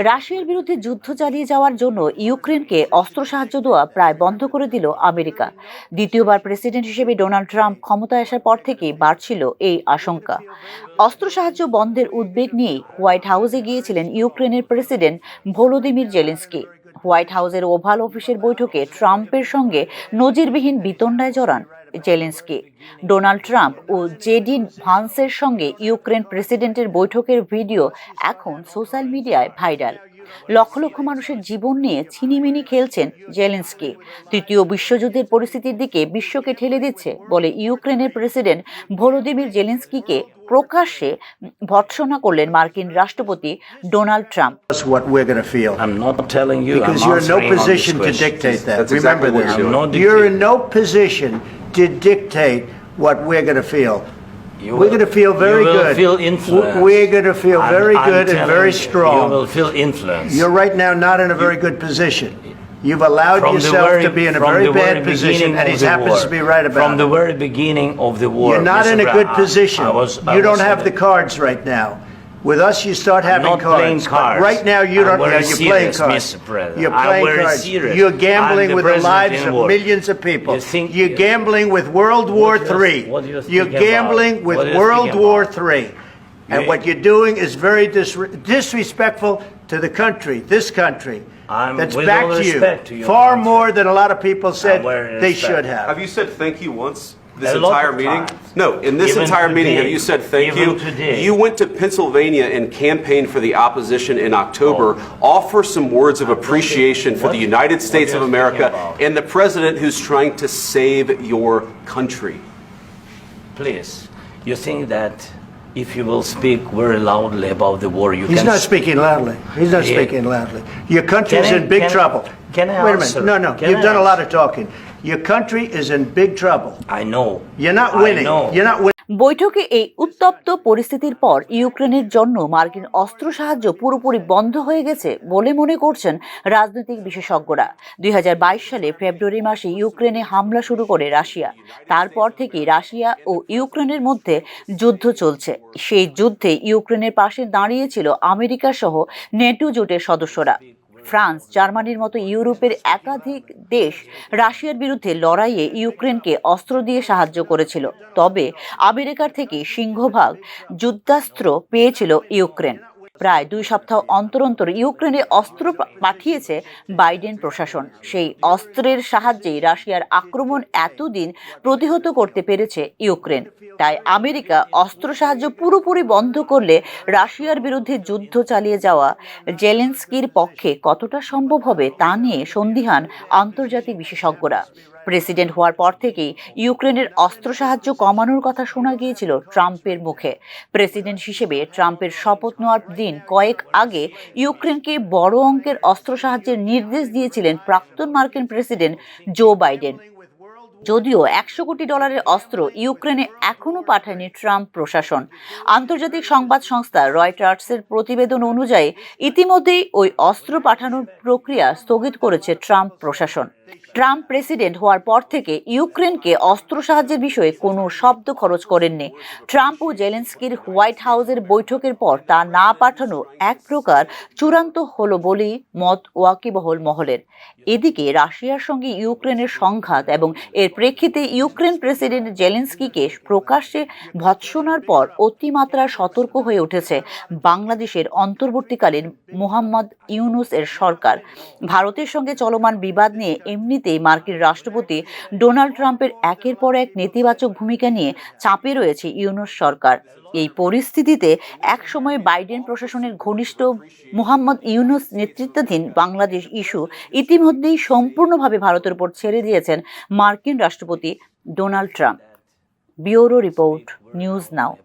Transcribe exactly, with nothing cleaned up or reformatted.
রাশিয়ার বিরুদ্ধে যুদ্ধ চালিয়ে যাওয়ার জন্য ইউক্রেনকে অস্ত্র সাহায্য দেওয়া প্রায় বন্ধ করে দিল আমেরিকা। দ্বিতীয়বার প্রেসিডেন্ট হিসেবে ডোনাল্ড ট্রাম্প ক্ষমতায় আসার পর থেকেই বাড়ছিল এই আশঙ্কা। অস্ত্র সাহায্য বন্ধের উদ্বেগ নিয়েই হোয়াইট হাউসে গিয়েছিলেন ইউক্রেনের প্রেসিডেন্ট ভলোদিমির জেলেন্সকি। হোয়াইট হাউসের ওভাল অফিসের বৈঠকে ট্রাম্পের সঙ্গে নজিরবিহীন বিতণ্ডায় জড়ান জেলেন্সকি। ডোনাল্ড ট্রাম্প ও জেডি ভান্সের সঙ্গে ইউক্রেন প্রেসিডেন্টের বৈঠকের ভিডিও এখন সোশ্যাল মিডিয়ায় ভাইরাল। লক্ষ লক্ষ মানুষের জীবন নিয়ে ছিনিমিনি খেলছেন জেলেন্সকি। তৃতীয় বিশ্বযুদ্ধের পরিস্থিতির দিকে বিশ্বকে ঠেলে দিচ্ছে বলে ইউক্রেনের প্রেসিডেন্ট ভলোদিমির জেলেন্সকিকে প্রকাশ্যে ভর্ৎসনা করলেন মার্কিন রাষ্ট্রপতি Donald Trump. That's what we're going to feel. I'm not telling you. Because I'm you're in no answering on this position to question. dictate that. That's Remember exactly what this. you're doing. I'm not You're in dictating. No position to dictate what we're going to feel. You We're going to feel very you good. Will feel influenced. We're going to feel I'm- very I'm good and telling very you, strong. You will feel influenced. You're right now not in a very good position. You've allowed From the yourself very, to be in a from very the bad very position, beginning and of he the happens war, to be right about from the it. Very beginning of the war, You're not Mister in a Brown, good I- position. I was- I You don't was have in the cards right now. With us, you start having not playing cards. Cards. Right now, you I'm don't. Very Yeah, you're playing serious, cards. Mister President. You're I'm playing very cards. Serious. You're gambling I'm the with the president lives in of war. Millions of people. You think- You're gambling with World War you- Three. What do you You're think about- gambling with what do you World think War about- Three. And You- what you're doing is very dis- disrespectful to the country, this country. I'm- That's with back all to you. Respect to your Far country. More than a lot of people said Very they respect. Should have. Have you said thank you once this A lot entire of meeting? Times. No, in this Even entire meeting, today, have you said thank even you? Today. You went to Pennsylvania and campaiged for the opposition in October. Oh. Offer some words of appreciation for the United States of What are you America talking about? And the president who's trying to save your country. Please, you think that if you will speak very loudly about the war, you He's can. Not speaking loudly. He's not Yeah. Speaking loudly. Your country is Can I- in big can I- trouble. Can I Wait a answer? Minute. No, no. Can You've I done a lot answer? Of talking. Your country is in big trouble. I know. You're not I winning. Know. You're not winning. বৈঠকে এই উত্তপ্ত পরিস্থিতির পর ইউক্রেনের জন্য মার্কিন অস্ত্র সাহায্য পুরোপুরি বন্ধ হয়ে গেছে বলে মনে করছেন রাজনৈতিক বিশেষজ্ঞরা। দুই হাজার বাইশ সালে ফেব্রুয়ারি মাসে ইউক্রেনে হামলা শুরু করে রাশিয়া। তারপর থেকেই রাশিয়া ও ইউক্রেনের মধ্যে যুদ্ধ চলছে। সেই যুদ্ধে ইউক্রেনের পাশে দাঁড়িয়েছিল আমেরিকা সহ নেটো জোটের সদস্যরা। ফ্রান্স, জার্মানির মতো ইউরোপের একাধিক দেশ রাশিয়ার বিরুদ্ধে লড়াইয়ে ইউক্রেনকে অস্ত্র দিয়ে সাহায্য করেছিল। তবে আমেরিকার থেকে সিংহভাগ যুদ্ধাস্ত্র পেয়েছিল ইউক্রেন। প্রায় দুই সপ্তাহ অন্তর অন্তর ইউক্রেনে অস্ত্র পা- পাঠিয়েছে বাইডেন প্রশাসন। সেই অস্ত্রের সাহায্যেই রাশিয়ার আক্রমণ এতদিন প্রতিহত করতে পেরেছে ইউক্রেন। তাই আমেরিকা অস্ত্র সাহায্য পুরোপুরি বন্ধ করলে রাশিয়ার বিরুদ্ধে যুদ্ধ চালিয়ে যাওয়া জেলেন্সকির পক্ষে কতটা সম্ভব হবে তা নিয়ে সন্দিহান আন্তর্জাতিক বিশেষজ্ঞরা। প্রেসিডেন্ট হওয়ার পর থেকেই ইউক্রেনের অস্ত্র সাহায্য কমানোর কথা শোনা গিয়েছিল ট্রাম্পের মুখে। প্রেসিডেন্ট হিসেবে ট্রাম্পের শপথ নেওয়ার দিন কয়েক আগে ইউক্রেনকে বড় অঙ্কের অস্ত্র সাহায্যের নির্দেশ দিয়েছিলেন প্রাক্তন মার্কিন প্রেসিডেন্ট জো বাইডেন। যদিও একশো কোটি ডলারের অস্ত্র ইউক্রেনে এখনও পাঠায়নি ট্রাম্প প্রশাসন। আন্তর্জাতিক সংবাদ সংস্থা রয়টার্সের প্রতিবেদন অনুযায়ী ইতিমধ্যেই ওই অস্ত্র পাঠানোর প্রক্রিয়া স্থগিত করেছে ট্রাম্প প্রশাসন। ট্রাম্প প্রেসিডেন্ট হওয়ার পর থেকে ইউক্রেনকে অস্ত্র সাহায্যের বিষয়ে কোনো শব্দ খরচ করেননি। ট্রাম্প ও জেলেন্সকির হোয়াইট হাউসের বৈঠকের পর তা না পাঠানো এক প্রকার চূড়ান্ত হলো বলেই মত ওয়াকিবহল মহলের। এদিকে রাশিয়ার সঙ্গে ইউক্রেনের সংঘাত এবং এর প্রেক্ষিতে ইউক্রেন প্রেসিডেন্ট জেলেন্সকিকে প্রকাশ্যে ভৎসনার পর অতিমাত্রা সতর্ক হয়ে উঠেছে বাংলাদেশের অন্তর্বর্তীকালীন মোহাম্মদ ইউনুস এর সরকার। ভারতের সঙ্গে চলমান বিবাদ নিয়ে এমনিতেই মার্কিন রাষ্ট্রপতি ডোনাল্ড ট্রাম্পের একের পর এক নেতিবাচক ভূমিকা নিয়ে চাপে রয়েছে ইউনুস সরকার। এই পরিস্থিতিতে একসময় বাইডেন প্রশাসনের ঘনিষ্ঠ মোহাম্মদ ইউনুস নেতৃত্বাধীন বাংলাদেশ ইস্যু ইতিমধ্যেই সম্পূর্ণভাবে ভারতের উপর ছেড়ে দিয়েছেন মার্কিন রাষ্ট্রপতি Donald Trump. Bureau report, news now.